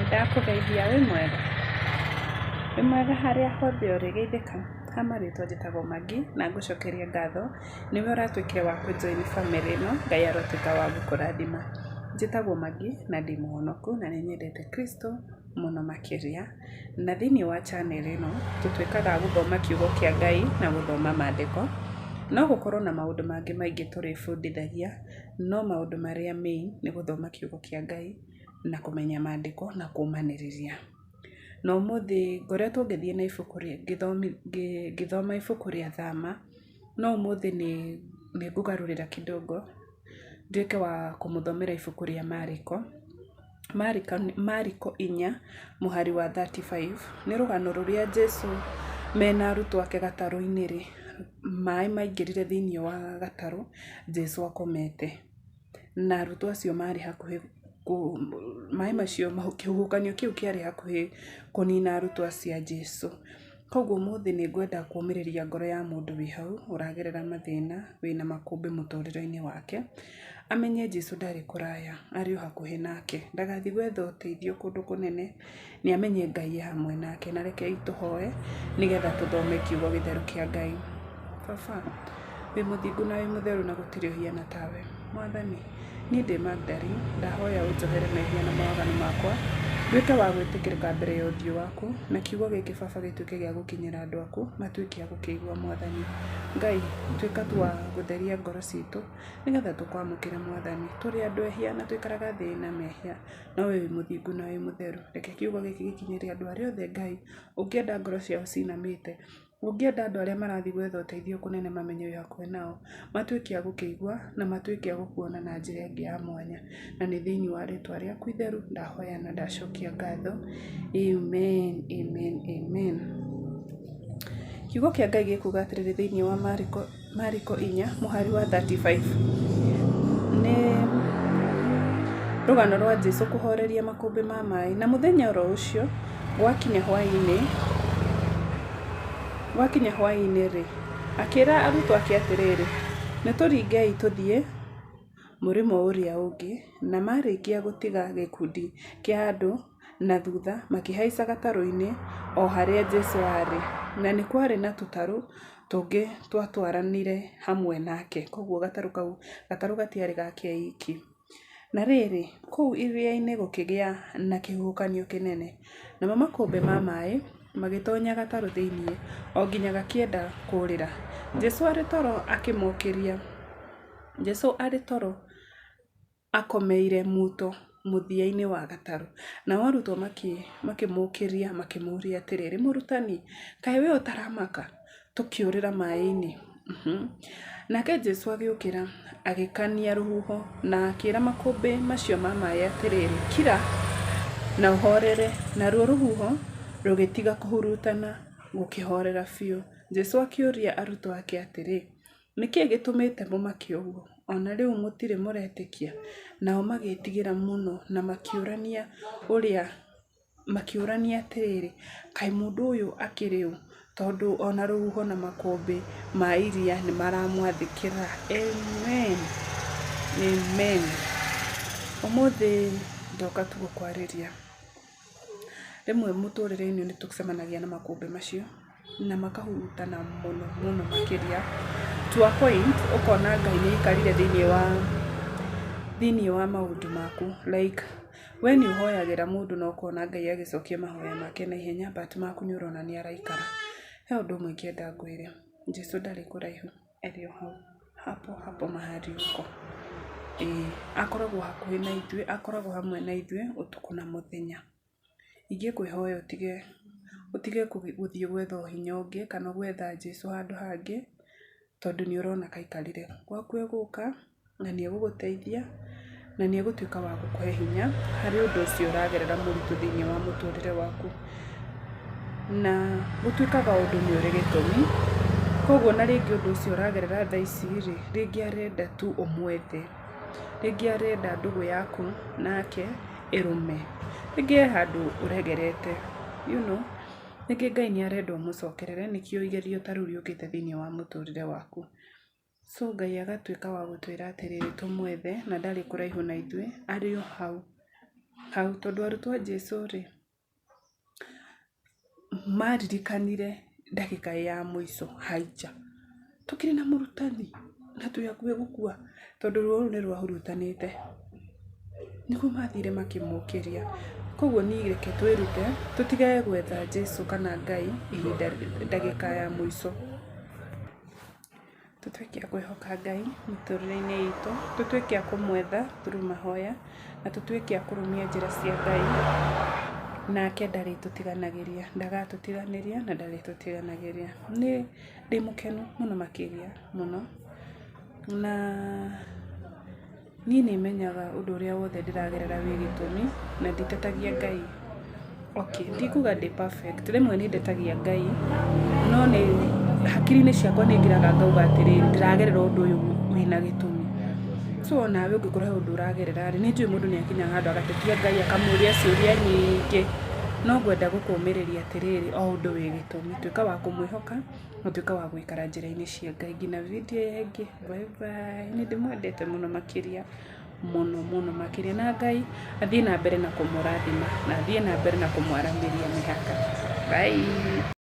Nĩndakũgeithia wĩ mwega? Wĩ mwega harĩa hothe ũrĩ geithĩka. Ha marĩtwa njĩtagwo Maggie na ngũcokeria ngatho nĩwe ũratuĩkire wa kũ join bamĩrĩ ĩno, Ngai arotuĩka wa gũkũrathima. Njĩtagwo Maggie na ndĩ mũhonoku na nĩ nyendete Kristo mũno makĩria. Na thĩiniĩ wa channel ĩno tũtuĩkaga a gũthoma kiugo kĩa Ngai na gũthoma mandĩko. No gũkorwo na maũndũ mangĩ maingĩ tũrĩbundithagia, no maũndũ marĩa main nĩ gũthoma kiugo kĩa Ngai na kũmenya mandĩko na kũmanĩrĩria. Na ũmũthĩ ngoretwo ngĩthiĩ na ibuku ngĩthoma ibuku rĩa Thama, no ũmũthĩ nĩ ngũgarũrĩra kidogo nduĩke wa kũmũthomera ibuku rĩa Marĩko. Marĩko 4 mũhari wa 35, nĩ rũgano rũrĩa Jesũ mena arutwo ake gatarũ-inĩ rĩ, maĩ maingĩrire thĩiniĩ wa gatarũ Jesũ akomete. Na arutwo acio marĩ hakuhĩ, maĩ macio, kĩhuhũkanio kĩu kĩarĩ hakuhĩ kũnina arutwo acio a Jesũ. Koguo ũmũthĩ nĩ ngwenda kũũmĩrĩria ngoro ya mũndũ wĩ hau ũragerera mathĩna, wĩna makũmbĩ mũtũrĩre-inĩ wake, amenye Jesũ ndarĩ kũraya, arĩ o hakuhĩ nake. Ndagathiĩ gwetha ũteithio kũndũ kũnene, nĩ amenye Ngai e hamwe nake. Na rekei tũhoe nĩgetha tũthome kiugo gĩtheru kĩa Ngai. Baba, wĩ mũthingu na wĩ mũtheru na gũtirĩ ũhiana tawe. Mwathani, niĩ ndĩ Magdalene, ndahoya ũnjohere mehia na mawaganu makwa, nduĩke wa gwĩtĩkĩrĩka mbere ya ũthiũ waku, na kiugo gĩkĩ Baba gĩtuĩke gĩa gũkinyĩra andũ aku, matuĩke a gũkĩigua Mwathani. Ngai, tuĩka tu wa gũtheria ngoro citũ, nĩgetha tũkwamũkĩre Mwathani. Tũrĩ andũ ehia na tũikaraga thĩ ĩna mehia, no we wĩ mũthingu na wĩ mũtheru. Reke kiugo gĩkĩ gĩkinyĩre andũ arĩa othe Ngai, ũngĩenda ngoro ciao cinamĩte. Ũngĩenda andũ arĩa marathiĩ gwetha ũteithio kũnene mamenye wĩ hakuhĩ nao, matuĩke a gũkĩigua na matuĩke a gũkuona na njĩra ĩngĩ ya mwanya. Na nĩ thĩinĩ wa rĩtwa rĩaku itheru ndahoya na ndacokia ngatho. Amen, amen, amen. Kiugo kĩa Ngai gĩkuga atĩrĩrĩ thĩinĩ wa Mariko, Mariko 4 mũhari wa 35. Nĩ rũgano rwa Jesu kũhoreria makũmbĩ ma maĩ. Na mũthenya oro ũcio gwakinya hwaĩ-inĩ, gwakinya hwaĩ-inĩ-rĩ, akĩra arutwo ake atĩrĩrĩ, nĩ tũringei tũthiĩ mũrĩmo ũrĩa ũngĩ. Na marĩkia gũtiga gĩkundi kĩa andũ na thutha, makĩhaica gatarũ-inĩ o harĩa Jesu aarĩ. Na nĩ kwarĩ na tũtarũ tũngĩ twatwaranire hamwe nake. Koguo gatarũ kau, gatarũ gatiarĩ gake iki. Na rĩrĩ, kũu iria-inĩ gũkĩgĩa na kĩhuhũkanio kĩnene, namo makũmbĩ ma maĩ magĩtonya gatarũ thĩinĩ, o nginya gakĩenda kũũrĩra. Jesu arĩ toro akĩmokĩria. Jesu arĩ toro akomeire muto mũthia-inĩ wa gatarũ. Nao arutwo makĩmũũkĩria makĩmũũria atĩrĩrĩ, Mũrutani, kaĩ wee ũtaramaka tũkĩũrĩra maĩ-inĩ? Nake Jesu agĩũkĩra, agĩkania rũhuho, na akĩĩra makũmbĩ macio ma maĩ atĩrĩrĩ, Kira, na ũhorere. Naruo rũhuho rũgĩtiga kũhurutana, gũkĩhorera biũ. Jesu akĩũria arutwo ake atĩrĩ, Nĩ kĩĩ gĩtũmĩte mũmake ũguo? O na rĩu mũtirĩ mũretĩkia? Nao magĩĩtigĩra mũno na makĩũrania ũrĩa makĩũrania atĩrĩrĩ, kaĩ mũndũ ũyũ akĩrĩ ũ? Tondũ o na rũhuho na makũmbĩ ma iria nĩ maramwathĩkĩra. Amen. Amen. Ũmũthĩ ndoka tu gũkwarĩria. Rĩmwe mũtũrĩre-inĩ nĩ tũcemanagia na makũmbĩ macio na makahurutana mũno mũno makĩria to a point ũkona Ngai nĩ aikarire thĩiniĩ wa maũndũ maku, like we nĩ ũhoyagĩra mũndũ na ũkona Ngai agĩcokia mahoya make na ihenya, but maku nĩ ũrona nĩ araikara. He ũndũ ũmwe ingĩenda ngwĩre, Jesũ ndarĩ kũraihu, arĩ o hau, hapo hapo mahali uko. Ĩĩ, akoragwo hakuhĩ na ithuĩ, akoragwo hamwe na ithuĩ ũtukũ na mũthenya. Ingĩkwĩhoya ũtige ũtige gũthiĩ gwetha ũhinya ũngĩ kana gwetha Jesũ handũ hangĩ, tondũ nĩ ũrona kaikarire. Gwaku egũka na nĩ egũgũteithia na nĩ egũtuĩka wa gũkũhe hinya harĩ ũndũ ũcio ũragerera mũritũ thĩiniĩ wa mũtũrĩre waku. Na gũtuĩkaga ũndũ nĩ ũrĩ gĩtũmi, koguo ona rĩngĩ ũndũ ũcio ũragerera thaa ici rĩ, rĩngĩ arenda tu ũmwethe, rĩngĩ arenda ndũgũ yaku nake ĩrũme, rĩngĩ he handũ ũregerete. Rĩngĩ Ngai nĩ arenda ũmũcokerere nĩkĩo igerio ta rĩu rĩũkĩte thĩiniĩ wa mũtũrĩre waku. So Ngai agatuĩka wa gũtwĩra atĩrĩrĩ, tũmwethe na ndarĩ kũraihu na ithuĩ, arĩ o hau. hau, tondũ arutwo a Jesu rĩ, maririkanire ndagĩka ya mũico haija, tũkĩrĩ na mũrutani na twĩ hakuhĩ gũkua, tondũ ruo rũu nĩ rwahurutanĩte, nĩguo mathire makĩmũkĩria. Koguo niĩ reke twĩrute tũtigage gwetha Jesu kana Ngai ihinda ndagĩka ya mũico. Tũtuĩke a kwĩhoka Ngai mĩtũrĩre-inĩ itũ, tũtuĩke a kũmwetha through mahoya, na tũtuĩke a kũrũmia njĩra cia Ngai, nake ndarĩtũtiganagĩria, ndagatũtiganĩria na ndarĩtũtiganagĩria. Niĩ ndĩ mũkenu mũno makĩria mũno, na niĩ nĩ menyaga ũndũ ũrĩa wothe ndĩragerera wĩ gĩtũmi, na nditetagia Ngai. Okay, ndikuga ndĩ perfect, rĩmwe nĩ ndetagia Ngai, no nĩ hakiri-inĩ ciakwa nĩ ngiraga ngauga atĩrĩrĩ, ndĩragerera ũndũ ũyũ wĩna gĩtũmi. So onawe ũngĩkorwo he ũndũ ũragerera rĩ, nĩ njũĩ mũndũ nĩ akinyaga handũ agatetia Ngai akamũria ciũria nyingĩ, no ngwenda gũkũmĩrĩria atĩrĩrĩ, o ũndũ wĩ gĩtũmi, tuĩka wa kũmwĩhoka na tuĩka wa gũikara njĩra-inĩ cia Ngai nginya video ĩyo ĩngĩ. Bye bye. Nĩ ndĩmwendete mũno makĩria, mũno mũno makĩria, na Ngai athiĩ na mbere na kũmũrathima na athiĩ na mbere na kũmwaramĩria mĩhaka. Bye.